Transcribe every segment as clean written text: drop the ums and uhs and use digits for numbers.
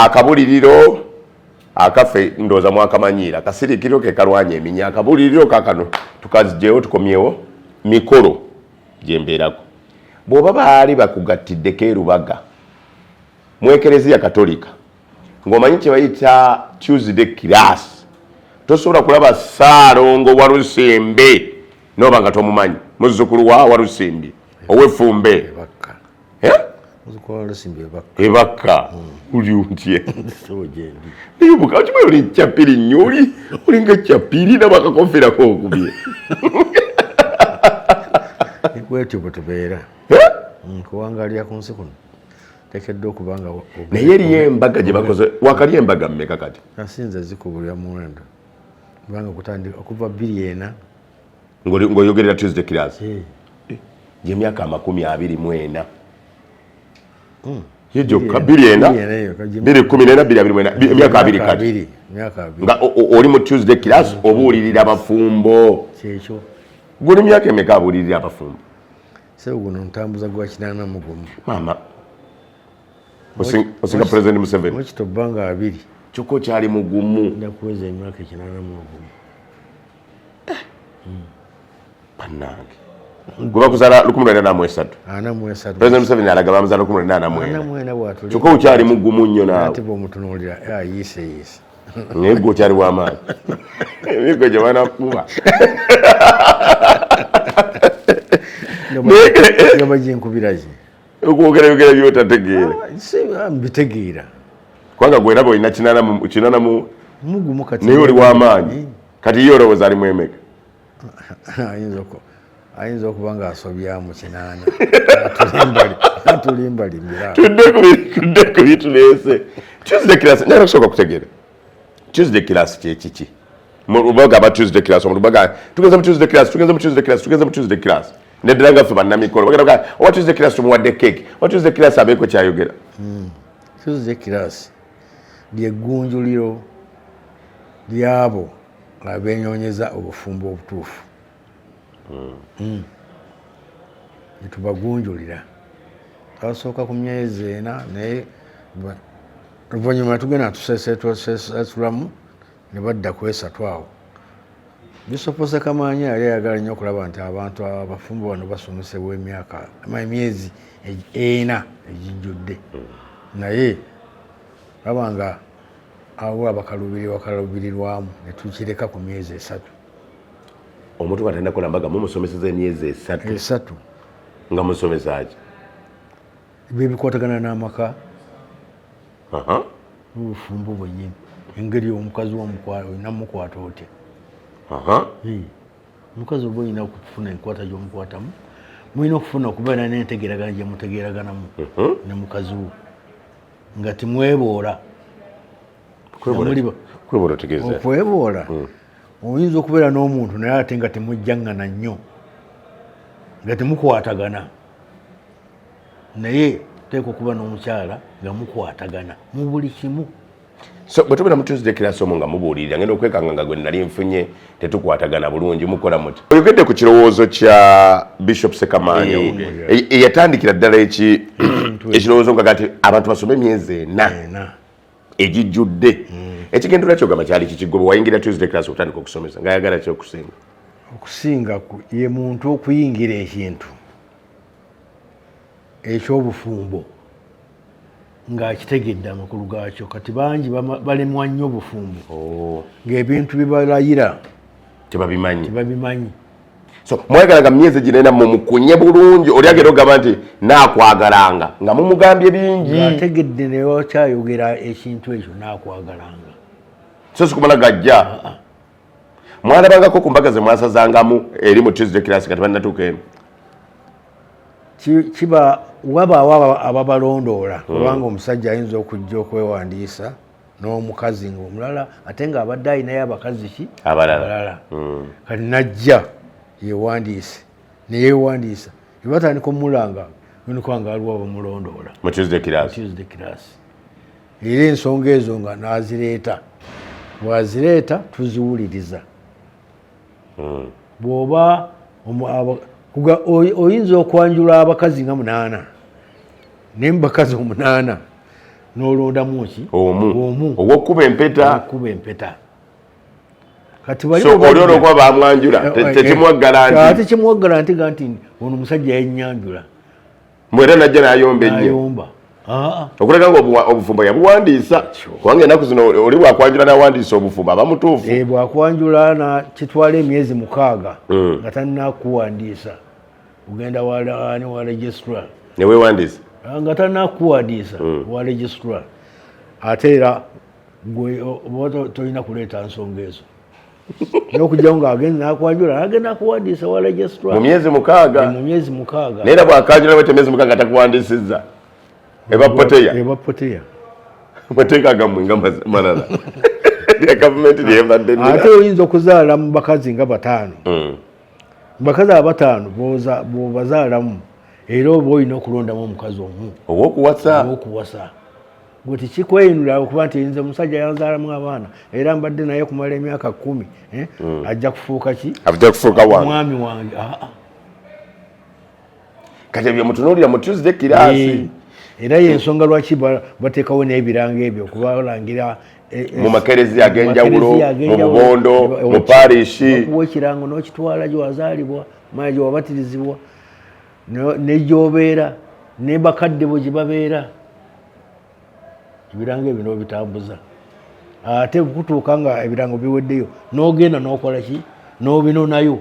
Akabuliriro akaffe ndowooza mwakamanyiira, akasiriikiriro ke kalwanya eminya. Akabuliriro kakano tukazigyewo, tukomyewo mikolo gyembeerako. Bw'oba baali bakugattiddeko erubaga mu Ekereziya Katolika, ng'omanyi kye bayita Tuesday class, tosobola kulaba Ssaalongo Walusimbi noba nga tomumanyi, muzzukulu wa Walusimbi ow'effumbe ebakka. Oli otya? Okimanyi oli kyapiri nnyo, oli olinga kyapiri nabo akakofiira kokubye. Bwetyo bwe tubeera kuwangalira ku nsi kuno, tekeddwa okuba nga Naye eriyo embaga gye bakoze wakali, embaga mmeka kati? Asinza zikubulira muwendo, kubanga okutandika okuva 2004. Ng'oyogerera Tuesday class gyemyaka 24 ye gyokka, 2004, 2014, 2024, emyaka 20 kati nga oli mu Tuesday class obuulirira abafumbo. Kyekyo. Guli myaka emeka abuulirira abafumbo? Sebo, guno ntambuza gwa 81. Maama, osinga President Museveni. Mwekito bbanga 20. Kyokka okyali mugumu. Nja kuweza emyaka 81. Bannange, gwe bakuzala 1943? 43. President Museveni alaga bamuzaala 1944. 44 bwatuli. Kyokka okyali mugumu nnyo naawe. Ate bwomutunuulira ayiise yiise. Naye gwe okyali w'amaanyi, emiggo gye banakuba. Nga baginkubira ki? Okwogera yogera byotategeera. Si mbitegeera. Kubanga gwe naba olina kinaana mu Mugumu kati. Naye oli w'amaanyi. Kati ye olowooza ali mwemeka? Ayinza okuba ng'asobyamu 80, atulimbalimbira. Tudde ku bituleese. Tuesday class, njagala kusooka kutegeera Tuesday class kyekiki. Bagamba Tuesday class, omuntu baga tugenze mu Tuesday class, tugenze mu Tuesday class, tugenze mu Tuesday class. Neddala nga ffe bannamikolo bagenda baga owa Tuesday class tumuwadde cake, owa Tuesday class abeeko kyayogera. Tuesday class lyeggunjuliro lyabo abenyonyeza obufumbo obutuufu. Netubagunjulira twasooka ku myezi 4, naye oluvannyuma tugenda tusesetulamu ne badda ku 3 awo. Bishop Ssekamaanyi yali ayagala nnyo okulaba nti abantu abafumbo bano basomesebwa emyaka emyezi 4 egijjudde, naye laba nga awo abakalubiri bakalubirirwamu ne tukireka ku myezi 3. Omuntu nga talina mbaga mumusomeseza emyezi 3? 3. Nga musomesa ki? Ebyo ebikwatagana n'amaka n'obufumbo bwennyini, engeri omukazi olina mukwata otya. Omukazi oba olina okufuna enkwata gy'omukwatamu, mulina okufuna okubeera n'entegeeragana gye mutegeeraganamu ne mukazi wo, nga timweboola. Kwebola otegeeza? Okweboola, oyinza okubeera n'omuntu naye ate nga temujjaŋŋana nnyo, nga temukwatagana, naye teeka okuba n'omukyala nga mukwatagana mu buli kimu. So bwe tubeera mu Tuesday class omwo nga mubuulirira, ngenda okwekanga nga gwe nali nfunye tetukwatagana bulungi, mukola muti? Oyogedde ku kirowoozo kya Bishop Sekamaanyi eyatandikira ddala ekirowoozo nga gati abantu basome emyezi 4 4 egijjudde. Ekigendera kyogamba kyali kikigwe bwe wayingira Tuesday class okutandika okusomesa, ngaayagala ki okusinga? Okusinga ye muntu okuyingira ekintu ekyobufumbo ng'akitegedde amakulu gaakyo. Kati bangi balemwa nnyo obufumbo ng'ebintu bye balayira tebabimanyi. Tebabimanyi. So mwayagalanga myezi gino 4 mumukunye bulungi, oli agenda okugamba nti naakwagalanga nga mumugambye bingi. Ng'ategedde naye wakyayogera ekintu ekyo naakwagalanga. So sikumala gajja. Mwalabangako ku mbaga ze mwasazangamu eri mu Tuesday class kati bannatuuka eno? Kiba wabaawo ababalondoola, kubanga omusajja ayinza okujja okwewandiisa n'omukazi ngaomulala, ate ng'abadde alinayo abakazi ki? Abalala. Kati najja yewandiise, neyewandiisa, ebatandika omulanga nokubanga waliwo abamulondoola. Mu Tuesday class. Tuesday class. Era ensonga ezo nga nazireeta, bwazireeta tuziwuliriza. Bw'oba oyinza okwanjula abakazi nga munaana, naye mu bakazi omunaana N'olondamu ki? Omu ow'okukuba empeta. Okuba empeta. Kati bali so oli olwokuba bamwanjula eh, eh, tekimuwa garanti. Ate kimuwa garanti ga nti ono omusajja yennyanjula. Mwera najja n'ayomba ennyo. N'ayomba. Ah. Okulaga nga obufumbo yabuwandiisa, kubanga ennaku zino oli bwakwanjula n'awandiisa obufumbo aba mutuufu. Eh, bwakwanjula na kitwala emyezi 6 nga tannakuwandiisa, ogenda wani wa registrar newewandiisa ah, nga tannakuwandiisa wa registrar, ate era gwe oba tolina kuleeta nsonga ezo n'okugyawo ng'agenda n'akwanjula agenda akuwandiisa wa registrar mu myezi 6. Mu myezi 6. Naye era bw'akanjula bwete emyezi 6 takuwandiisizza, eba poteya. Eba poteya. Amateeka gammwe nga malala lya gavumenti lyebadde. Ate oyinza okuzaala mu bakazi nga 5. Mu bakazi abataano bw'obazaalamu, era oba olina okulondamu omukazi omu ow'okuwasa. Ow'okuwasa. Gwe tekikweyinula okuba nti nze omusajja yanzaalamu abaana era mbadde naye kumala emyaka 10, eh? Ajja kufuuka ki? Ajja kufuuka wange. Mwami wange. Ah, ah. Kati ebyo mutunuulira mu Tuesday class. Era yensonga lwaki bateekawo n'ebirango ebyo okubalangira mu makereziya ag'enjawulo, mu bubondo, mu parishi. Bakuwa ekirango n'okitwala gye wazaalibwa, manya gye wabatirizibwa, ne gy'obeera, ne bakadde bo gye babeera. Ebirango ebyo n'obitambuza. Ate kutuuka nga ebirango biweddeyo, n'ogenda n'okola ki? N'obinonayo.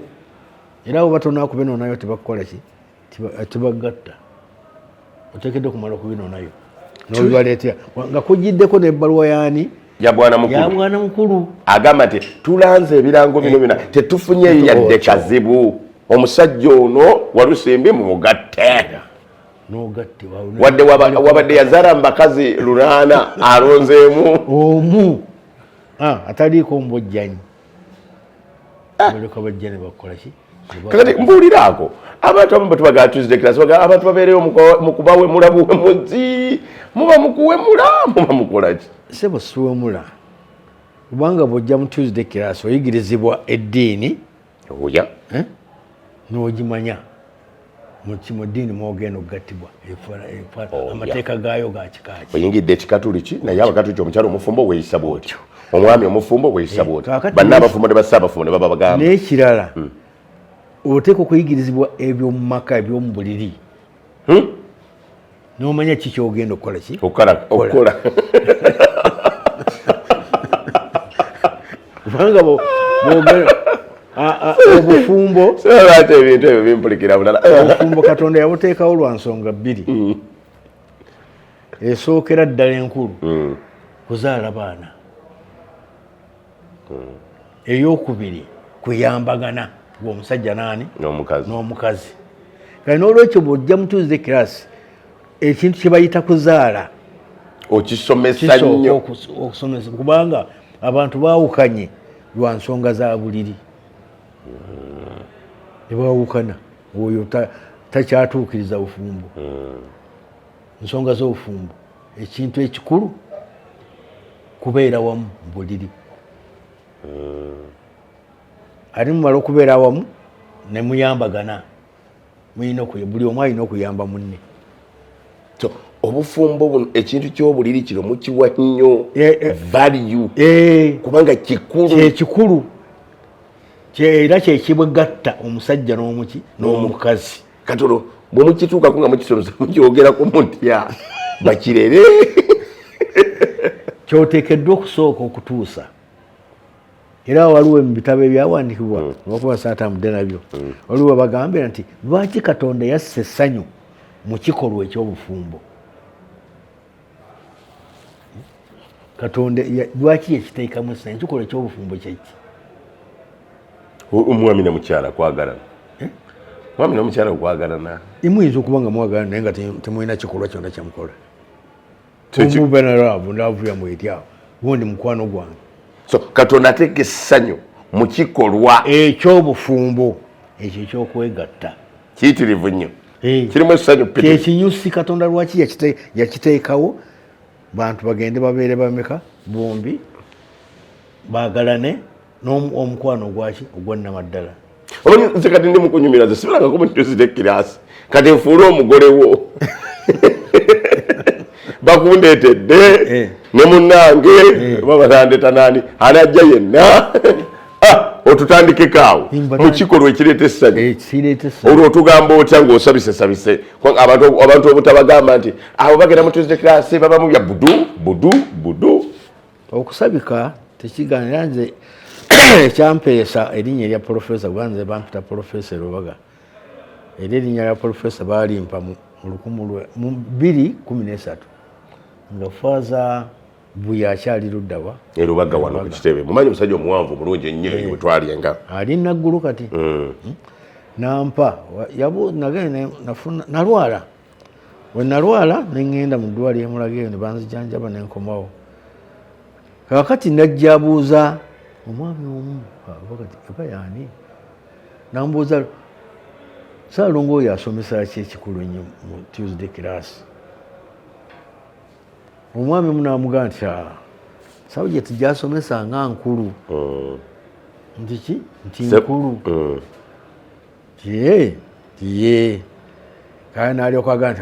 Era oba tonaakubinonayo tebakukola ki? Tebagatta. Oteekeddwa okumala okubinonayo n'obibaleetera nga kugiddeko n'ebbaluwa yaani? Ya bwana mukulu. Ya bwana mukulu. Agamba nti tulanze ebirango bino byonna, tetufunyeeyo yadde kazibu. Omusajja ono Walusimbi mumugatte. N'ogatte. Wadde wabadde yazaala mu bakazi 8, alonzeemu omu. Ataliiko mbojjanyi. Baleka bajja ne bakola ki? Kakati mbuuliraako, abantu abamu batubaga Tuesday class, baga abantu babeereyo mu kubawemula buwemuzi. Muba mukuwemula, muba mukola ki? Ssebo, siwemula, kubanga bw'ojja mu Tuesday class oyigirizibwa eddiini. Oya. Eh? N'ogimanya mu ddiini mwogenda okugattibwa, amateeka gaayo ga kikaaki. Oyingidde ekikatuliki, naye abakatuliki omukyala omufumbo weeyisa bw'otyo, omwami omufumbo weeyisa bw'otyo, banna abafumbo ne bassa abafumbo ne baba bagamba. N'ekirala, oteeka okuyigirizibwa eby'omu maka, eby'omu buliri, n'omanya ki ky'ogenda okukola ki? Okukola. Kubanga obufumbo Lwaki ebintu ebyo bimpulikira bulala? Obufumbo Katonda yabuteekawo lwa nsonga bbiri. Esookera ddala enkulu, kuzaala baana. Eyokubiri, kuyambagana gweomusajja naani? N'omukazi. N'omukazi. Kale n'olwekyo bw'ojja mu Tuesday class, ekintu kye bayita kuzaala okisomesa kisooka nnyo. Okusomesa, kubanga abantu baawukanye lwa nsonga za buliri, ne baawukana, oyo takyatuukiriza bufumbo. Nsonga z'obufumbo, ekintu ekikulu kubeera wamu mu buliri. Ate mumala okubeera awamu ne muyambagana, buli omu alina okuyamba munne. So obufumbo buno, ekintu ky'obuliri kino mukiwa nnyo value, kubanga kikulu. Kyekikulu, era kyekibwegatta omusajja n'omuki n'omukazi. Kati olwo bwe mukituukako nga mukisomesa, mukyogerako mutya bakirere? Kyoteekeddwa okusooka okutuusa. Era waliwo mu bitabo ebyawandiikibwa, olwokuba saatambudde nabyo, waliwo bagambira nti lwaki Katonda yassa essanyu mu kikolwa eky'obufumbo. Katonda lwaki yakiteekamu essanyu ekikolwa eky'obufumbo? Kyeki? Omwami ne mukyala kwagalana. Eh? Omwami n'omukyala okwagalana. Muyinza okuba nga mwagalana naye nga temulina kikolwa kyonna kyemukola. Mubeera love yammwe etyawo, gundi mukwano gwange. So Katonda ateeka essanyu mu kikolwa ekyobufumbo, ekyo ekyokwegatta. Kiyitirivu nnyo. Kirimu essanyu. Kyekinyusi. Katonda lwaki yakiteekawo? Bantu bagende babeere bameka bombi bagalane n'omukwano ogwaki ogwannamaddala. Omanyi nze kati ndi mukunyumira, nze sibirangako mu Tuesday class, kati nfuule omugolewo. Bakundeetedde ne munnange oba batandeta nani anajja yenna. Ah, otutandikeko awo mu kikolwa ekireeta essanyu. Ekireeta essanyu. Olwo otugamba otya ng'osabisesabise? Kubanga abantu obutabagamba nti abo bagenda mu Tuesday class babamu bya budu budu budu. Okusabika tekigaana, era nze ekyampeesa erinnya erya profesa, kuba nze bampita profesa Erubaga, era erinnya lya profesa baalimpa mu 2013 nga Faaza Buya akyali luddawa. Erubaga wano ku kitebe, mumanyi omusajja omuwanvu omulungi ennyo bwe twalyenga. Ali Naggulu kati. Nampa nagenda nafuna, nalwala. We nalwala ne ŋŋenda mu ddwaliro e Mulago eyo ne banzijanjaba ne nkomawo. Kaakati najja abuuza omwami omu, aba kati aba yaani, nambuuza Ssaalongo oyo asomesa ki ekikulu ennyo mu Tuesday class. Omwami omu n'amugamba nti, subject gy'asomesa nga nkulu. Nti ki? Nti nkulu. Nti ye, nti ye. Kale n'alyoka agamba nti,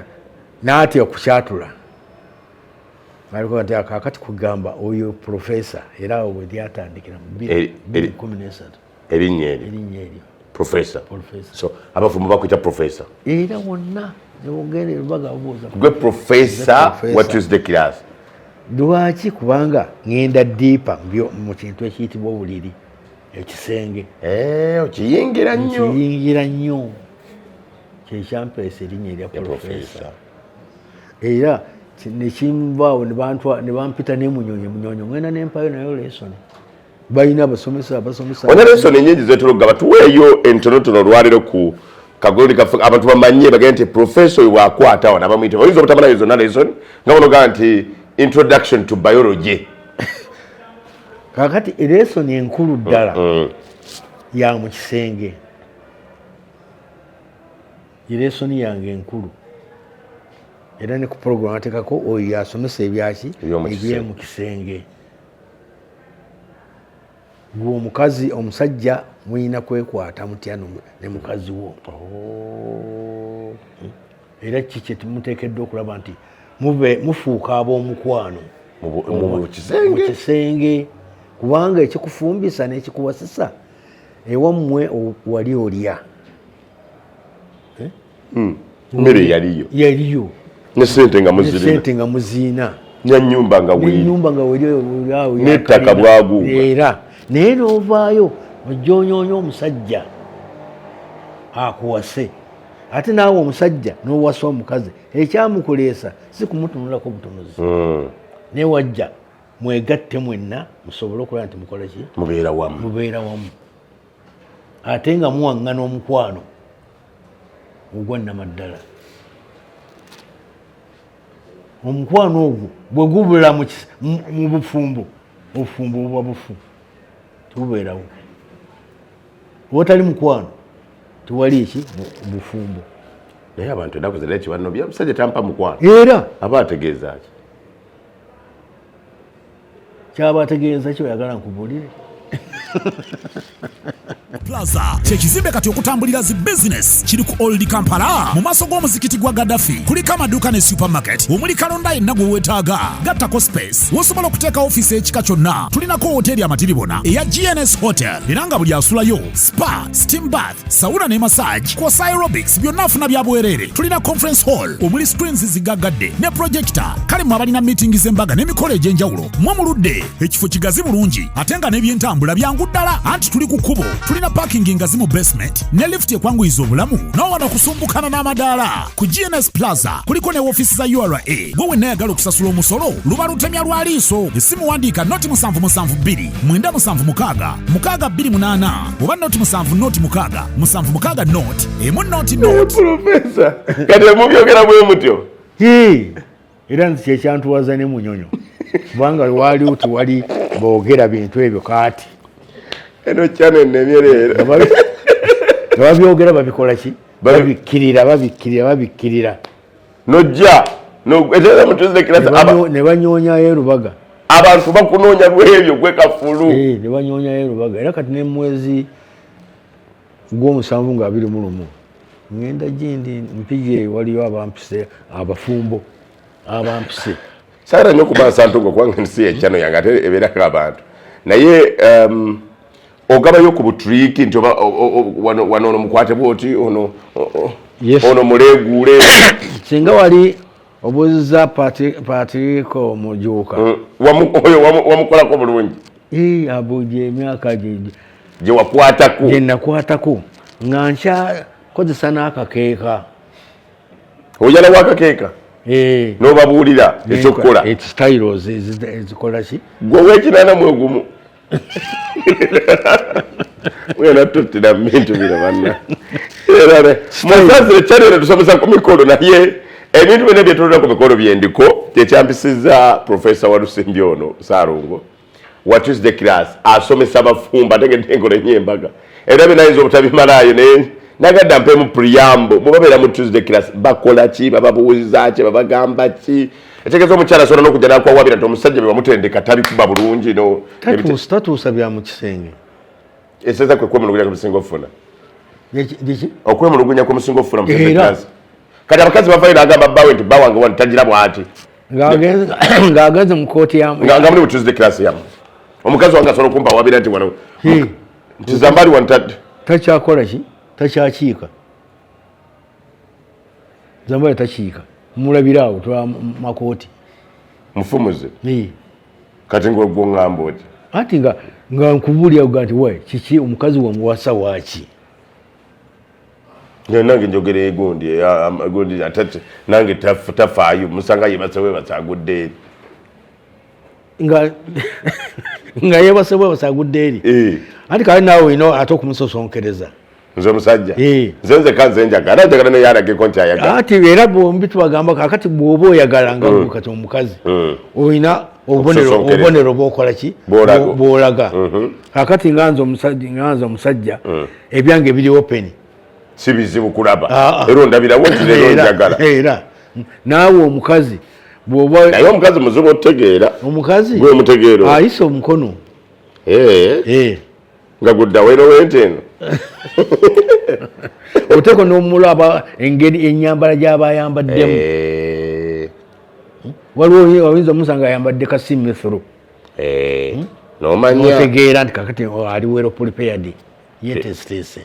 n'atya okukyatula. N'alyoka nti, kaakati kugamba oyo profesa, era awo we lyatandikira mu bbiri kumi n'esatu. Erinnya eryo. Erinnya eryo. Profesa. Profesa. So abafumbo bakuyita profesa. Era wonna ne wogenda e Lubaga babuuza. Gwe profesa Gwe wa profesa. Tuesday class. Lwaki? Kubanga ŋŋenda deeper mu kintu ekiyitibwa obuliri, ekisenge. Okiyingira nnyo. Nkiyingira nnyo. Kyekyampeesa erinnya erya Ya profesa. profesa. Era ne kinvaawo ne bampita ne Munyonyo, Munyonyo ŋŋenda ne mpayo nayo lesson. Balina abasomesa, abasomesa. Olina lesson ennyingi zetulogaba, tuweeyo entonotono olwaleero ku kagololi kaffe abantu bamanye bagende nti profesa oyo bw'akwata wano abamuyita. Oyinza obutamalayo zonna lesson nga bonogaa nti introduction to biology. Kaakati lesson enkulu ddala ya mu kisenge. Lesson yange enkulu. Era ne ku program ateekako oyo yasomesa ebyaki? Eby'omu kisenge. Eby'omu kisenge. Gwe omukazi, omusajja mulina kwekwata mutya ne mukazi wo. Era ki kye muteekeddwa okulaba nti mufuuka ab'omukwano Mu kisenge. Mu kisenge, kubanga ekikufumbisa n'ekikuwasisa ewammwe wali olya. Mmere yaliyo. Yaliyo. Ne ssente nga Ne muzirina. ssente nga muziina. N'ennyumba nga weeri. N'ennyumba nga weeri awo N'ettaka yakalina. bwaguuga. Era naye n'ovaayo ojja onyoonya omusajja akuwase, ate naawe omusajja n'owasa omukazi, ekyamukuleesa si kumutunulako butunuzi. Naye wajja mwegatte mwenna musobole okulaba nti mukola ki? Mubeera wamu. Mubeera wamu. Ate nga muwaŋŋana omukwano ogwa nnamaddala. Omukwano ogwo bwe gubula mu bufumbo, obufumbo buba bufu, tebubeerawo. Wotali mukwano tewali ki bufumbo. Naye abantu ennaku zino ekibanno musajja tampa mukwano. Era aba ategeeza ki? Kyaba ategeeza ki oyagala nkubuulire? Plaza kyekizimbe kati okutambulira zi business kiri ku Old Kampala mu maaso g'omuzikiti gwa Gaddafi. Kuliko amaduuka ne supermarket omuli kalonda yenna gwe weetaaga, gattako space wosobola okuteeka ofiisi ekika kyonna. Tulinako woteeri amatiribona eya GNS Hotel, era nga buli asulayo spa, steam bath, sauna ne massage kwosa aerobics byonna afuna bya bwereere. Tulina conference hall omuli screens zigaggadde ne projector. Kale mwe abalina meeting z'embaga n'emikolo egy'enjawulo mwe muludde. Ekifo kigazi bulungi ate nga n'ebyentambula byangu ddala, anti tuli ku kkubo. Tulina parking ngazi mu basement ne lift ekwanguyiza obulamu n'owano okusumbukana n'amadaala. Ku GNS Plaza kuliko ne woofiisi za URA. Gwe wenna ayagala okusasula omusolo luba lutemya lwa liiso. Essimu wandiika 072 976 628 oba 070 6 76 0 1 0 0. Profesa, kati mubyogera bwe mutyo? Hii, era nti kyekyantuwaza ne Munyonyo, kubanga waaliwo tewali boogera bintu ebyo kaati. Eno channel nnemye leero. Nga babyogera babikola ki? Babikkirira, babikkirira, babikkirira. Nojja, eteeza mu Tuesday class, Ne banyoonyayo Erubaga. Abantu bakunoonya bwebyo gwe kafulu. Ne banyoonyayo Erubaga. Era kati ne mwezi gw'omusanvu nga 21 ŋŋenda gindi Mpigi, waliyo abampise, abafumbo abampise. Saagala nnyo okumansa ntungo kubanga nsi ekyano yange ate ebeerako abantu. Naye ogabayo ku butriiki nti oba wano wano ono mukwate bwoti ono ono muleeguule. Singa wali obuuziza Patrick Mujuuka. Oyo wamukolako bulungi. Abuuja emyaka gye wakwatako. Gye nakwatako nga nkyakozesa n'akakeeka. Oyala wakakeeka? N'obabuulira ekyokukola. Styles ezikola ki? Gwe ow'ekinaana mu ogumu. Wena tuttira mu bintu bino banna. Musazire channel tusomesa ku mikolo naye ebintu byonna byetulina ku mikolo byendiko kyekyampisizza Professor Walusimbi ono Ssaalongo wa Tuesday class asomesa abafumbo ategedde enkola ennyo embaga era byonna ayinza obutabimalayo naye nagadda mpeemu preamble. Bwe babeera mu Tuesday class bakola ki, bababuuliza ki, babagamba ki? Etegeeza omukyala asobola n'okujja n'akwawabira nti omusajja bye wamutendeka tabikuba bulungi no Tatuusa bya mu kisenge. Eseza kwe kwemulugunya kwe musinga okufuna. Okwemulugunya kwe musinga okufuna mu Tuesday class. Kati abakazi bavayo n'agamba bbaawe nti bba wange wano tagira bw'ati. Ng'agenze mu kkooti ya nga muli mu Tuesday class yammwe. Omukazi wange asobola okumpa awabira nti wano nti Zambali wano takyakola ki? Takyakiika. Zambali takiika. Mulabira awo twa makooti. Mufumuze. Kati ngwe gwo ngamba oti. Ati nga nkubuulira nga nti we kiki omukazi wamuwasa waaki? Nange njogera egundi, egundi ate nange tafaayo musanga yebase webase agudde eri. Nga yebase webase agudde eri. Anti kale naawe olina ate okumusosonkereza. Nze omusajja. Nze nzekka nze njagala, njagala naye alageko nti ayagala. Ati era bombi tubagamba kaakati bw'oba oyagala nga gwe kati omukazi, olina obubonero bw'okola ki? Bw'olaga. Kaakati nga nze omusajja, ebyange biri open. Si bizibu kulaba. Era ondabirawo nti leero njagala. Era naawe omukazi bw'oba naye omukazi muzibu otutegeera. Omukazi? Gwe omutegeera. Ayisa omukono. Nga gudda wero w'ente eno. Oteekwa n'omulaba engeri ennyambala gy'aba ayambaddemu. Waliwo oyinza omusanga ayambadde ka see-through. N'omanya. N'otegeera nti kakati ali well prepared. Yeeteeseteese.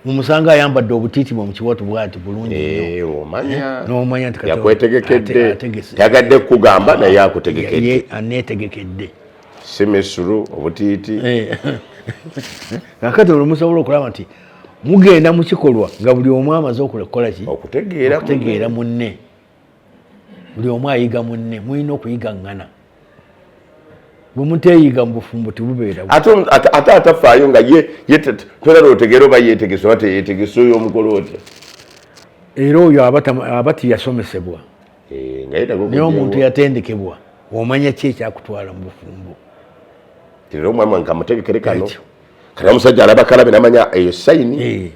Omusanga ayambadde obutiiti bwe mu kiwato bw'ati bulungi nnyo. Omanya. N'omanya nti kati Yakwetegekedde. Ategese. Tagadde kukugamba naye akutegekedde. Ye aneetegekedde. Si misuru, obutiiti. Kakati olwo musobola okulaba nti mugenda mu kikolwa nga buli omu amaze okukola ki? Okutegeera Okutegeera munne. Buli omu ayiga munne, mulina okuyigaŋŋana. Bwe muteeyiga mu bufumbo tebubeera bu- Ate atafaayo nga ye tolaba otegeera oba yeetegese oba teyeetegese oyo omukolo otya? Era oyo aba teyasomesebwa. Nga yeetaaga Naye omuntu okuggyawo. yatendekebwa, omanya ki ekyakutwala mu bufumbo? Era omwami wange kamutegekere kano. Ekyo. Kati omusajja alaba kalabe n'amanya eyo sayini.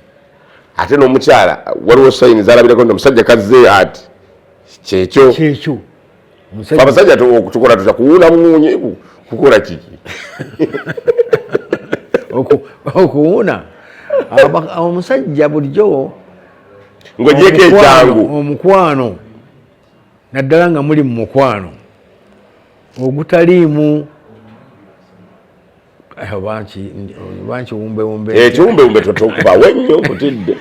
Ate n'omukyala waliwo sayini z'alabirako nti omusajja kazze ati kyekyo. Kyekyo. Abasajja tukola tutya? Kuwuuna buwuunyi, kukola kiki? Okuwuuna. Omusajja bulijjo Ng'ogyeko ekyangu. Omukwano naddala nga muli mu mukwano ogutaliimu, oba nkiwumbewumbe. Ekiwumbewumbe totokubawo ennyo nkutidde.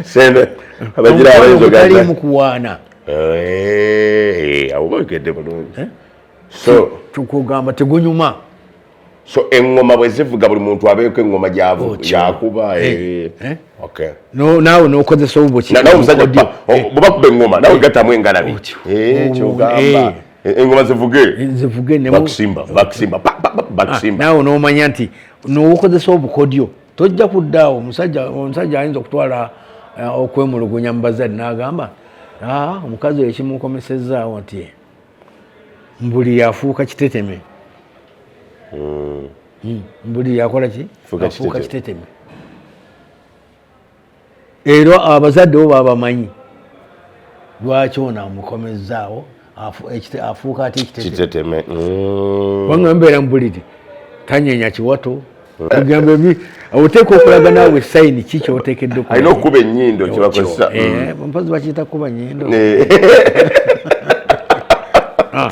Sente, abagira Omukwano abenzo ogutaliimu gaza. kuwaana. Awo bagedde bulungi. So, tukugamba tegunyuma. So eŋŋoma bwe zivuga buli muntu abeeko eŋŋoma Otyo. gy'akuba, Okay. No, naawe n'okozesa obuki. Nawe omusajja Obukodyo. bwe bakuba eŋŋoma, naawe gattamu engalabi. Otyo. Ky'ogamba. Eŋŋoma zivuge. Zivuge ne mu- Bakusimba, bakusimba, pa, pa, pa, bakusimba. Naawe n'omanya nti n'okozesa obukodyo tojja kudda awo. Omusajja ayinza okutwala okwemulugunya mu bazadde n'agamba, omukazi oyo ekimukomesezzaawo nti mbuli yafuuka kiteteme. Mbuli yakola ki? Fuuka Afuuka kiteteme. kiteteme. Era abazadde bo babamanyi lwaki ono amukomezzaawo, afuuka ate ekiteteme. Kiteteme. Kubanga mbeera mu buliri tanyenya kiwato. Ebigambo ebi oteekwa okulaga naawe sayini ki kyoteekeddwa okukola. Alina okukuba ennyindo kyebakozesa. Eh, mpozi bakiyita kuba nnyindo. Ah,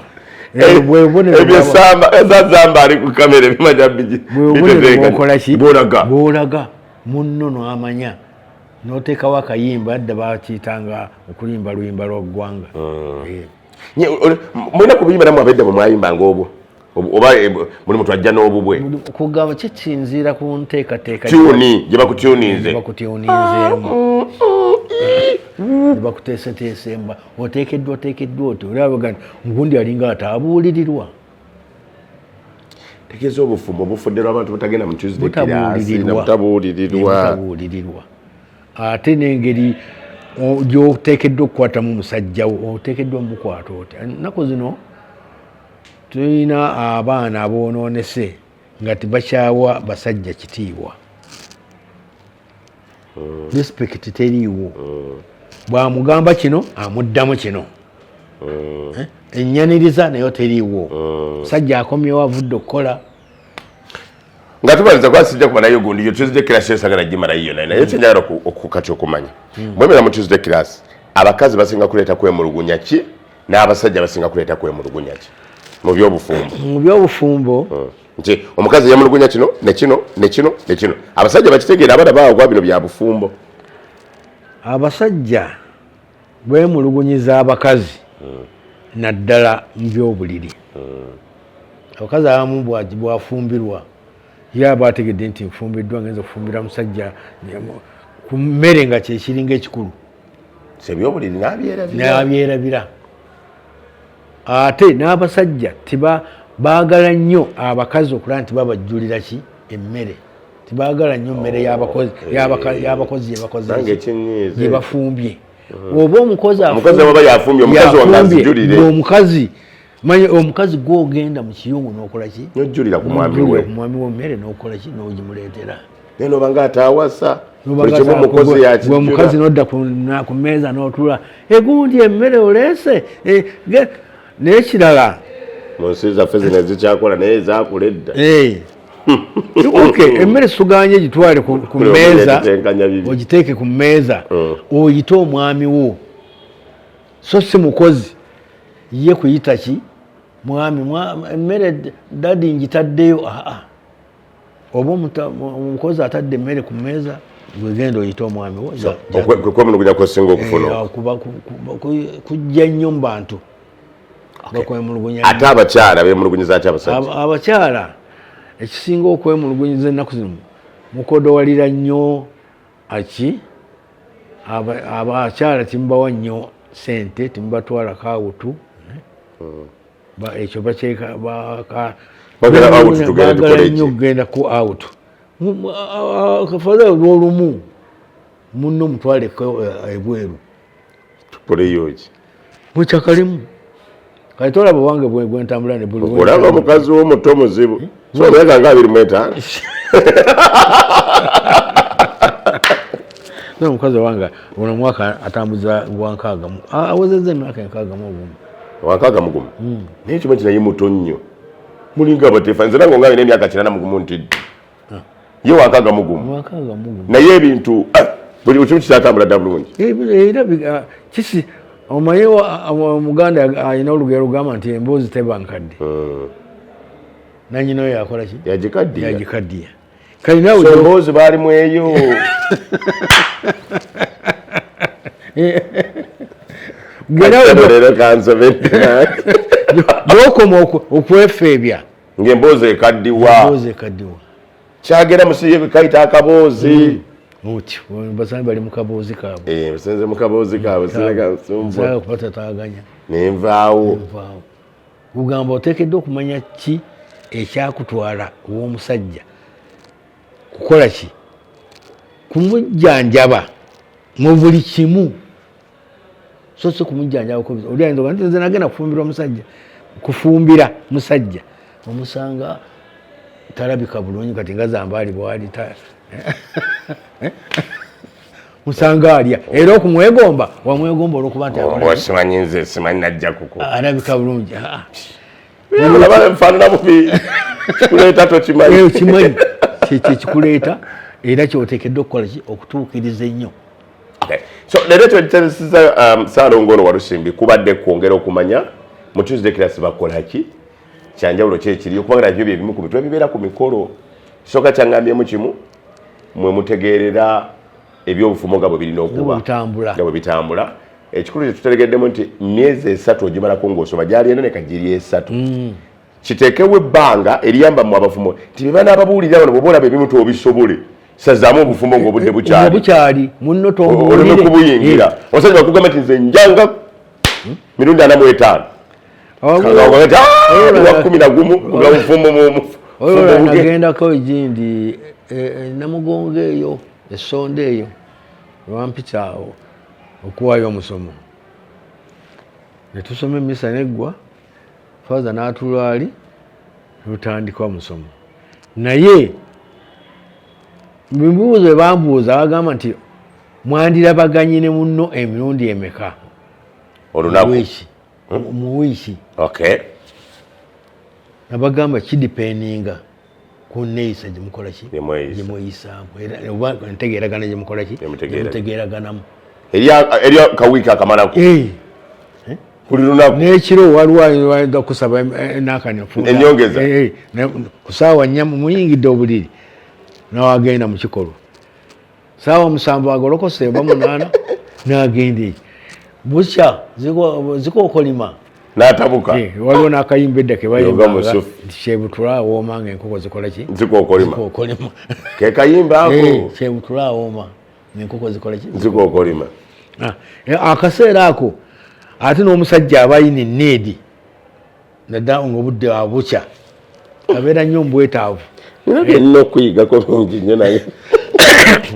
ebyo zamba ali ku kamera ebimanya bikola ki bwolaga bwolaga munno n'amanya n'oteekawo akayimba adda bakiyitanga okulimba luyimba lwa ggwanga. Eh. Mulina kubiyimba namwe abedda bwe mwayimbanga obwo oba eh, buli muntu ajja n'obubwe? Kugamba kisinziira ku nteekateeka tyuni gye bakutyuninze. Bakutyuninzeemu, bakuteeseteesemba, oteekeddwa oteekeddwa oti olabaga nti ngundi alinga ataabuulirirwa. Tegeeza obufumbo bufudde lw'abantu butagenda mu Tuesday class. Butabuulirirwa. Butabuulirirwa. Butabuulirirwa, ate n'engeri gy'oteekeddwa okukwatamu musajjawo, oteekeddwa mukwata otya. Ennaku zino tulina abaana aboonoonese nga tebakyawa basajja kitiibwa, respect teriiwo. Bwamugamba kino amuddamu kino. Eh, ennyaniriza nayo teriiwo. Musajja akomyewo avudde okukola. Nga tumaliriza, kuba sijja kumalayo gundi yo Tuesday class, esagala gimalayo yonna, naye kyenjagala kati okumanya, mwemera mu Tuesday class abakazi basinga kuleeta kwemulugunya ki n'abasajja basinga kuleeta kwemulugunya ki mu byobufumbo? Mu byobufumbo? Nti omukazi yemulugunya kino ne kino ne kino ne kino, abasajja bakitegeera, abaana baagwa bino bya bufumbo. Abasajja beemulugunyiza abakazi naddala mu byobuliri. Abakazi abamu bwafumbirwa ye aba ategedde nti nfumbiddwa, ngenza okufumbira musajja ku mmere nga kyekiringa ekikulu. Si ebyobuliri n'abyerabira. N'abyerabira. Ate n'abasajja tiba baagala nnyo abakazi okulaba nti babajjulira ki emmere, tibaagala nnyo mmere y'abakozi y'abakozi gye Nange ekinyiiza. Gye bafumbye, oba omukozi. Omukozi aba yafumbye, omukazi wange yafumbye, azijulire. Ng'omukazi manyi omukazi gwogenda mu kiyungu n'okola ki? Nojjulira ku mwami N'ojjulira we. ku mwami w'emmere n'okola ki, n'ogimuleetera. Naye noba nga ataawasa, buli kimu omukozi Gwe yakijjula. omukazi nodda ku mmeeza n'otula egundi emmere oleese. Eh, n'ekirala Mu nsi zaffe zino ezikyakola naye ezakula edda. Eh. Okay, emmere suganye gitwale ku Buli omu mmeeza. yatetenkanya bibi. Ogiteeke ku mmeeza, oyite omwami wo, so si mukozi ye kuyita ki mwami, emmere daddy ngitaddeyo. Aa, oba omukozi atadde emmere ku mmeeza, gwegenda oyite omwami wo. Kwemulugunya kwesinga okufuna. Eh, kujja nnyo mu bantu bakwemulugunya. Ate abakyala bemulugunyiza ati abasajja? Abakyala ekisinga okwemulugunyiza ennaku zino, mukodowalira nnyo aki abakyala, timubawa nnyo sente, timubatwalako out. Ekyo bakyeka Bagala out, tugende baagala tukole nnyo ki? okugenda ku out. Kafaza olwolumu munno mutwaleko ebweru. Tukoleyo ki? Mukyakalimu kati tolaba wange bwe ntambula ne buli Olaba omukazi w'omuto muzibu, so omyaka nga 25. No, omukazi wange ono omwaka atambuza gwa 60 awezezza emyaka 61. Wa 61, naye kimu kinaye muto nnyo, mulinga abateefa. Nze nange ongabe n'emyaka 81 ntidde, ye wa 61. Wa 61. Naye ebintu buli kimu kikyatambula dda bulungi. Era kisi omanyi omuganda alina olugero lugamba nti emboozi teba nkadde, nanyina oyo yakola ki? Yagikaddiya. Yagikaddiya. Kali naawe So emboozi baalimu eyo. Gwe naawe leero kansobedde. Gyokoma okwefeebya Ng'emboozi ekaddiwa. Emboozi ekaddiwa. Kyagera musiye kayita akaboozi. Otyo basange bali mu kaboozi kaabwe. Eh, basenze mu kaboozi kaabwe. Nsaaga kubatataaganya. Nenvaawo. Nvaawo. Kugamba oteekeddwa okumanya ki ekyakutwala ow'omusajja, kukola ki, kumujjanjaba mu buli kimu, so si kumujjanjaba. Oli ayinza okuba nti nze nagenda kufumbirwa musajja, kufumbira musajja, omusanga talabika bulungi kati nga Zambaali bwali musanga alya, era okumwegomba wamwegomba olwokuba nti akola ki? Simanyi, nze simanyi najja kuko. Alabika bulungi. Ah, Olaba nfaanana bubi, kuleeta tokimanyi. Eh, okimanyi. Kyekikuleeta era kyoteekeddwa okukola ki okutuukiriza ennyo. Okay. So leero kyekitebesiza Ssaalongo ono Walusimbi kubadde kwongera okumanya mu Tuesday class bakola ki, kyanjawulo ki ekiriyo, kubanga nabyo bye bimu ku bintu ebibeera ku mikolo. Kisooka kyaŋŋambyemu kimu, mwe mutegeerera ebyobufumbo nga bwe birina okuba nga bwe bitambula. Ekikulu kye tutegeddemu nti myezi 3 ogimalako ng'osoma, gyali ena ne kagiri 3. Kiteekewo ebbanga eriyamba mmwe abafumbo nti bye banaababuulira bano bw'oba olaba ebimu tobisobole, sazaamu obufumbo ng'obudde bukyali. Bukyali, munno tombuulire. Oleme kubuyingira. Omusajja bakugamba nti nze njanga mirundi 45. Wa 11 nga bufumbo mu Oyo nagendako egindi Namugongo eyo, essonda eyo, lwampita awo okuwaayo omusomo. Ne tusoma emmisa neggwa, Father n'atuula ali, tutandika omusomo. Naye mu bibuuzo bye bambuuza bagamba nti mwandirabaganye ne munno emirundi emeka? Olunaku. Mu wiiki. Okay. Nabagamba kidipendinga ku nneeyisa gye mukola ki? Gye mweyisaamu. Era oba entegeeragana gye mukola ki? Gye mutegeeraganamu. Eri kawiiki akamalako. Buli lunaku. N'ekiro waliwo ayinza okusaba n'akanywa. Ennyongeza. Ku ssaawa 4 muyingidde obuliri n'agenda mu kikolwa. Ssaawa 7 agolokose oba 8 n'agenda eki. Bukya zikookolima. N'atabuka. Waliwo n'akayimba edda ke bayimbanga nti kyebutula awooma ng'enkoko zikola ki? Zikookolima. Zikookolima. Ke kayimba ako. Kyebutula awooma ng'enkoko zikola ki? Zikookolima. Akaseera ako ate n'omusajja aba ayina enneedi naddala ng'obudde abukya abeera nnyo mu bwetaavu. Nina bye nnina okuyigako bingi nnyo naye.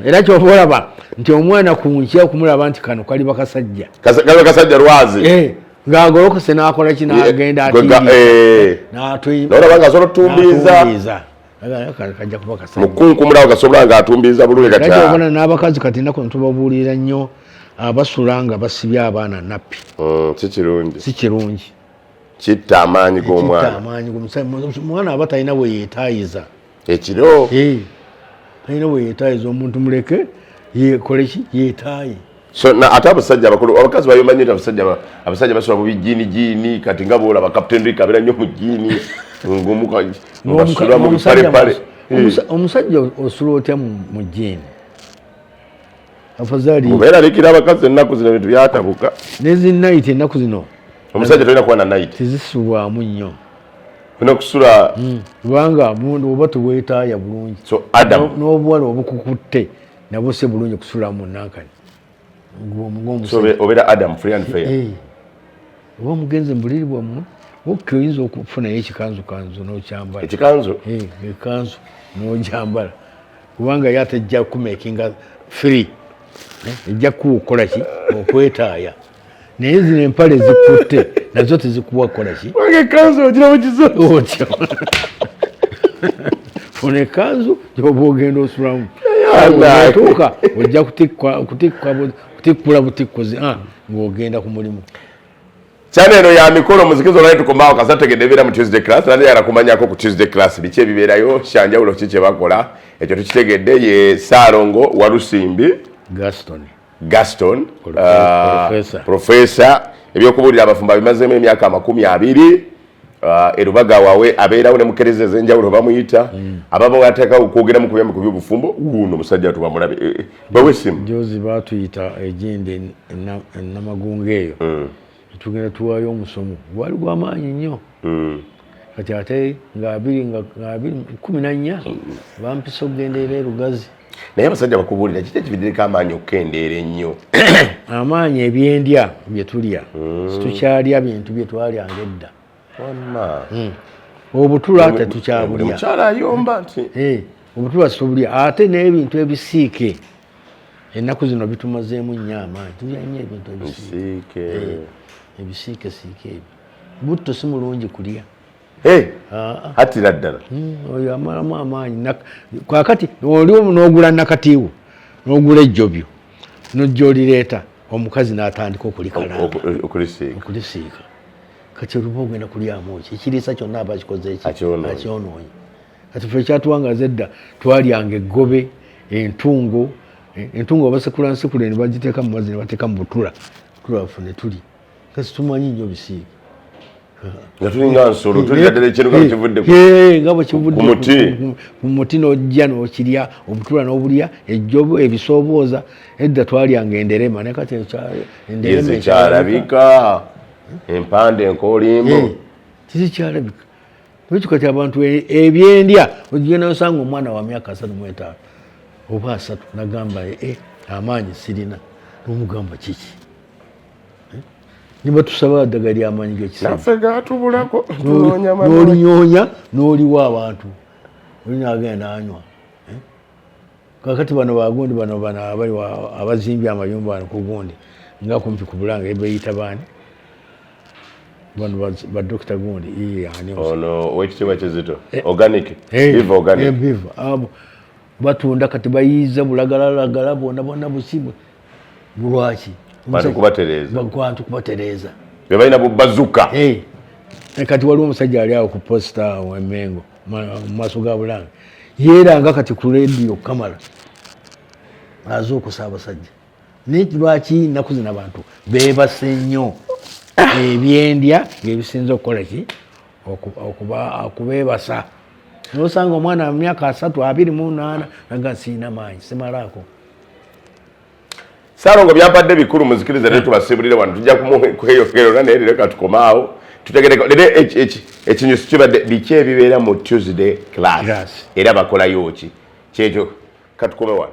Era ky'oba olaba nti omwana ku nkya okumulaba nti kano kaliba kasajja. Kaliba kasajja lwazi. Ng'agolokose n'akola ki n'agenda atiiriza. N'olaba ng'asobola otutumbiiza. Kajja kuba kasajja. Mukunkumulawo kasobola ng'atumbiiza bulungi kati. Era ky'obona n'abakazi kati ennaku tubabuulirira nnyo abasula nga basibye abaana nappi. Si kirungi. Si kirungi. Kitta amaanyi g'omwana. Kitta amaanyi g'omusajja. Omwana aba talina bwe yeetaayiza. Ekiro. Talina bwe yeetaayiza, omuntu muleke yeekole ki? Yeetaaye. So na ate abasajja abakulu, abakazi bayomba nnyo nti abasajja basula mu bijiinijiini, kati nga bw'olaba Captain Rick abeera nnyo mu jjiini, ng'omuka mu bipalepale. Omusajja osula otya mu jjiini? Afazali. Mubeeraliikira abakazi ennaku zino ebintu byatabuka. Ne zi night ennaku zino. Omusajja tolina kuba na night. Tezisulwamu nnyo. Olina okusula. Kubanga oba teweetaaya bulungi. So Adam. N'obuwala obukukutte nabwo si bulungi kusula mu nankani. So obeera Adam free and fair. Oba omugenzi mu buliri bwammwe, wokka oyinza okufunayo ekikanzukanzu n'okyambala. Ekikanzu? Ekanzu n'ogyambala. Kubanga ye ate ejja kumakinga free. Ejja kuwa okukola ki? Okwetaaya. Naye zino empale zikutte nazo tezikuwa kukola ki? Kubanga ekanzu ogira mu kizu. Otyo. Funa ekanzu gy'oba ogenda osulamu. Otuuka ojja kutikkula butikkuzi ng'ogenda ku mulimu. Channel eno ya mikolo muzikizo olwali tukomaawo kasa tegedde ebibeera mu Tuesday class, nate yagala kumanyako ku Tuesday class biki ebibeerayo, kyanjawulo ki kye bakola, ekyo tukitegedde. Ye Ssaalongo Walusimbi Gaston. Professor. Ebyokubuulira abafumbo abimazeemu emyaka 20. Erubaga wawe abeerawo ne mukereza ez'enjawulo bamuyita. Abamu bateekawo okwogeramu ku byamwe ku by'obufumbo, wuuno omusajja tubamulabe. Bawe essimu. Jozi baatuyita egindi Namagunga eyo. Tugenda tuwaayo omusomo gwali gw'amaanyi nnyo. Kati ate nga 2014 bampisa okugenda era e Lugazi. Naye abasajja bakubuulira kiki ekiviireko amaanyi okukendeera ennyo? Amaanyi ebyendya bye tulya. Situkyalya bintu bye twalyanga edda. Obutula tetukyabulya. Mukyala ayomba nti. Obutula situbulya ate n'ebintu ebisiike. Ennaku zino bitumazeemu nnyo amaanyi. Tulya nnyo ebintu ebisiike. Ebisiike siike ebyo. Butto si mulungi kulya. Attira ddala. Oyo amalamu amaanyi. Kaakati oli n'ogula nakatiiwo, n'ogula ejjobyo, n'ojja olireeta, omukazi n'atandika okulikalanga. Okulisiika. Kati oluba ogenda kulyamu ki? Ekiriisa kyonna aba akikoze ki? Akyonoonye. Kati ffe ekyatuwangaza edda twalyanga eggobe, entungo, entungo basekula nsekule ne bagiteeka mu mazzi ne bateeka mu butula, tula ffe ne tulya. Kasi tumanyi nnyo bisiike. Nga tulinga nsolo, tulira ddala ekintu nga bwekivudde nga bwekivudde ku muti. Ku muti n'ojja n'okirya, obutula n'obulya, ejjobo, ebisoobooza. Edda twalyanga enderema, naye kati enderema ekyalabika, empanda, enkoolimbo. Tizikyalabika. Ekyo kati abantu ebyendya ogenda osanga omwana wa myaka 35 oba 30 nagamba amaanyi sirina, nomugamba kiki? Nibatusaba ddagala ly'amaanyi g'ekisajja. Naffe gatubulako. N'olinyonya n'oliwa abantu, olina agenda n'anywa. Kakati bano bagundi bano bano abali abazimbye amayumba wano ku gundi nga kumpi ku Bulanga ebeyita baani bano ba Dokita gundi iye ani ono owekitiibwa Kizito organic biva organic biva abo batunda kati bayiiza bulagalalagala bwonna bwonna busi lwaki? Bantu kubatereeza. Bantu kubatereeza. Be balina bubazuka. Kati waliwo omusajja ali awo ku posita awo emengo mu maaso ga Bulanga yeeranga kati ku rediyo Kamala azuukusa abasajja. Naye lwaki nnaku zino abantu beebase nnyo ebyendya ng'ebisinza okukola ki okubeebasa, nosanga omwana mu myaka 30 28 naga siina maanyi simalaako. Saalongo byampadde bikulu, muzikirize leero tubasiibulire wano, tujja kweyongera naye leero katukomaawo tutegereko leero ekinyusi kibadde biki ebibeera mu Tuesday class era bakolayo ki kyekyo katukome wano.